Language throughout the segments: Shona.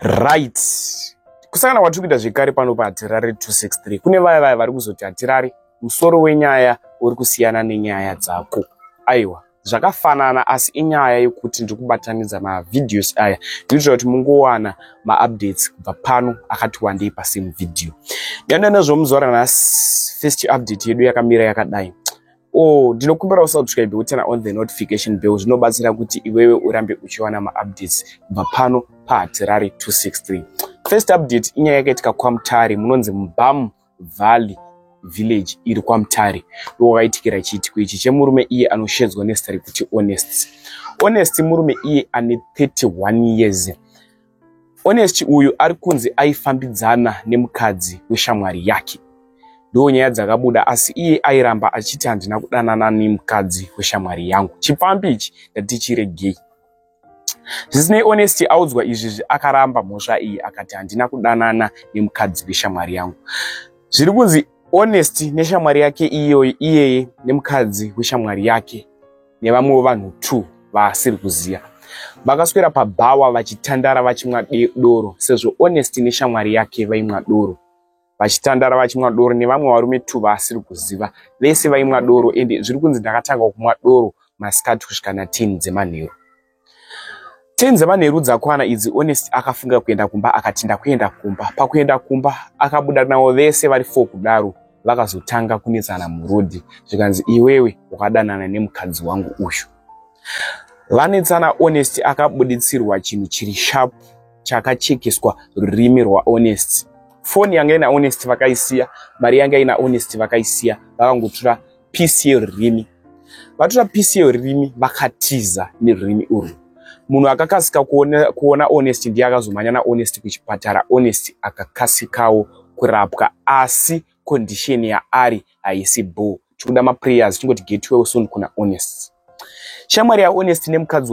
Right, kusangana kwatiri kuita zvekare pano paHatirari 263. Kune vaya vaya vari kuzoti Hatirari, musoro wenyaya uri kusiyana nenyaya dzako. Aiwa, zvakafanana, asi inyaya yekuti ndiri kubatanidza mavideos aya ndikuitira kuti mungowana maupdates kubva pano akati wandei pasame video. Nyaya nezvomuzuva ranhasi, first update yedu yakamira yakadai. Oh, ndinokumbira usubscribe, uturn on the notification bell. Zvinobatsira kuti iwewe urambe uchiwana maupdates kubva pano paHatirari 263. First update inyaya yakaitika kwaMutare, munonzi Mubam Valley Village iri kwaMutare. Ndowakaitikira chiitiko ichi chemurume iye anoshedzwa nezita rekuti Honest. Honest murume iye ane 31 years. Honest uyu ari kunzi aifambidzana nemukadzi weshamwari yake. Ndo nyaya dzakabuda, asi iye airamba achiti, "Handina kudanana nemukadzi weshamwari yangu, chipfambi ichi ndatichiregei." Zvisinei, Honest audzwa izvizvi, akaramba mhosva iyi, akati, "Handina kudanana nemukadzi weshamwari yangu." Zviri kunzi Honest neshamwari yake iyoyo, iyeye nemukadzi weshamwari yake nevamwewo vanhu 2 vaasiri kuziva, vakaswera pabhawa vachitandara, vachimwa doro, sezvo Honest neshamwari yake vaimwa doro, vachitandara, vachimwa doro nevamwe varume 2 vaasiri kuziva. Vese vaimwa doro, ende zviri kunzi ndakatanga kumwa doro masikati kusvika na10 dzemanheru. 10 dzemanheru dzakwana idzi, Honest akafunga kuenda kumba, akati, "Ndakuenda kumba." Pakuenda kumba akabuda navo vese vari 4 kudaro. Vakazotanga kunetsana murodhi, zvikanzi, "Iwewe wakadanana nemukadzi wangu uyu." Vanetsana, Honest akabuditsirwa chinhu chiri sharp chakachekeswa rurimi rwaHonest. Foni yanga ina Honest vakaisiya, mari yanga ina Honest vakaisiya, vakangotora piece yerurimi. Vatora piece yerurimi, vakatiza nerurimi urwu. Munhu akakasika kuona Honest ndiye akazomhanya naHonest kuchipatara. Honest akakasikawo kurapwa, asi condition yaari haisi bho. Tikuda maprayers, tingoti get well soon kuna Honest. Shamwari yaHonest nemukadzi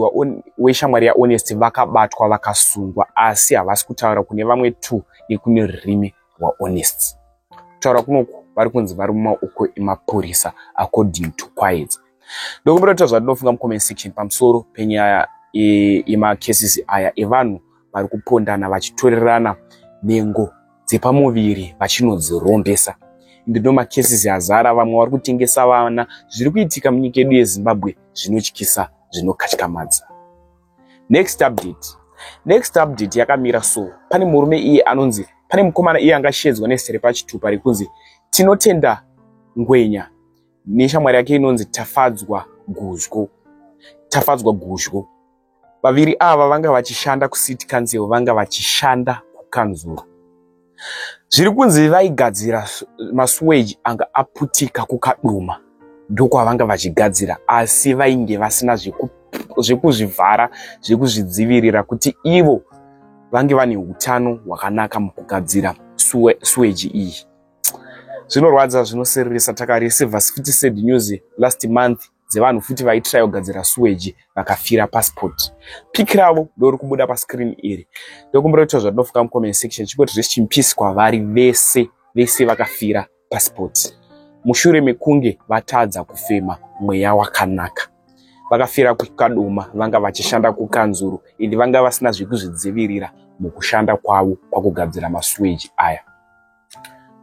weshamwari yaHonest vakabatwa, vakasungwa, asi havasi kutaura kune vamwe two nekune rurimi rwaHonest. Kutaura kunoku vari kunzi vari mumaoko emapurisa, according to Kwayedza. Ndokumbira kuita zvatinofunga mucomment section pamusoro penyaya yemacases aya evanhu vari kupondana, vachitorerana nhengo dzepamuviri vachinodzirombesa. Ndo macases azara, vamwe vari kutengesa vana. Zviri kuitika munyika yedu yeZimbabwe zvinotyisa, zvinokatyamadza. Next update, next update yakamira so. Pane murume iye anonzi, pane mukomana iye angashedzwa nezita repachitupa rekunzi Tinotenda Ngwenya neshamwari yake inonzi Tafadzwa Guzgo. Tafadzwa Guzgo, vaviri ava vanga vachishanda kucity council, vanga vachishanda kukanzuro. Zviri kunzi vaigadzira masewage anga aputika kuKadoma, ndokwavanga vachigadzira, asi vainge vasina zvekuzvivhara, zvekuzvidzivirira kuti ivo vange vane utano hwakanaka mukugadzira sewage iyi. Zvinorwadza, zvinosiririsa. Takareceiva futi sad news last month dzevanhu futi vaitry kugadzira sewage vakafira paspot. Pic ravo ndori kubuda pascreen iri. Ndokumbira kuita zvatinofunga mucomment section, chingoti rest in peace kwavari vese, vese vakafira paspot mushure mekunge vatadza kufema mweya wakanaka. Vakafira kuKadoma, vanga vachishanda kukanzuro, ende vanga vasina zvekuzvidzivirira mukushanda kwavo pakugadzira masewage aya.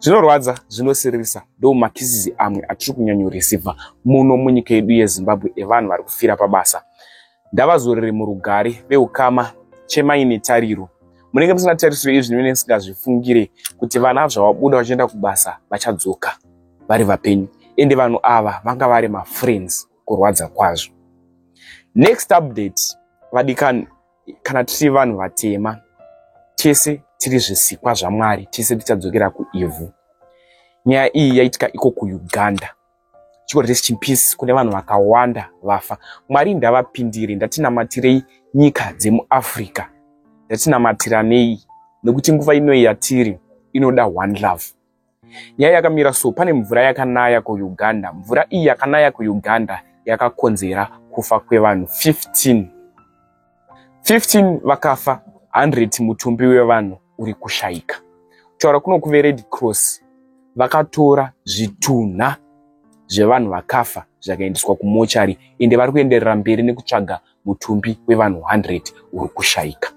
Zvinorwadza, zvinosiririsa. Ndo macases amwe atiri kunyanyoreceiva muno munyika yedu yeZimbabwe evanhu vari kufira pabasa. Ndavazorere murugare. Veukama, chemai netariro. Munenge musina tarisiro izvi, munenge musingazvifungire kuti vana zvavabuda vachienda kubasa vachadzoka vari vapenyu, ende vanhu ava vanga vari mafriends. Kurwadza kwazvo. Next update, vadikani, kana tiri vanhu vatema tese tiri zvisikwa zvaMwari, tese tichadzokera kuivhu. Nyaya iyi yaitika iko kuUganda. Chiko rest in peace kune vanhu vakawanda vafa. Mwari ndavapindire. Ndatinamatirei nyika dzemuAfrica, ndatinamatiranei, nekuti nguva inoyi yatiri inoda one love. Nyaya yakamira so. Pane mvura yakanaya kuUganda. Mvura iyi yakanaya kuUganda yakakonzera kufa kwevanhu 15. 15 vakafa, 100 mutumbi wevanhu uri kushayika. Kutaura kuno kuve Red Cross vakatora zvitunha zvevanhu vakafa zvakaendeswa kumochari, ende vari kuenderera mberi nekutsvaga mutumbi wevanhu 100 uri kushayika.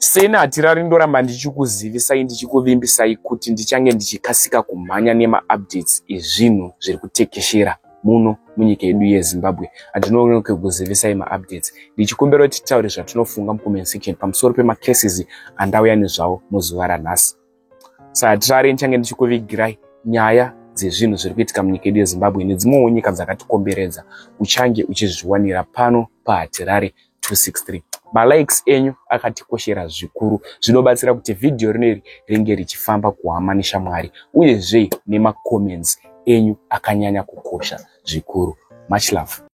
Seni Hatirari ndoramba ndichikuzivisai, ndichikuvimbisai kuti ndichange ndichikasika kumhanya nemaupdates ezvinhu zviri kutekeshera muno munyika yedu yeZimbabwe. Handinonoke kukuzivisai maupdates, ndichikumbira kuti titaure zvatinofunga mucomment section pamusoro pemacases andauya nezvavo muzuva ranhasi. SaHatirari ndichange ndichikuvigirai nyaya dzezvinhu zviri kuitika munyika yedu yeZimbabwe nedzimwewo nyika dzakatikomberedza. Uchange uchizviwanira pano paHatirari 263. Malikes enyu akatikoshera zvikuru, zvinobatsira kuti vhidhiyo rineri ringe richifamba kuhama neshamwari, uyezve nemacomments enyu akanyanya kukosha zvikuru. Much love.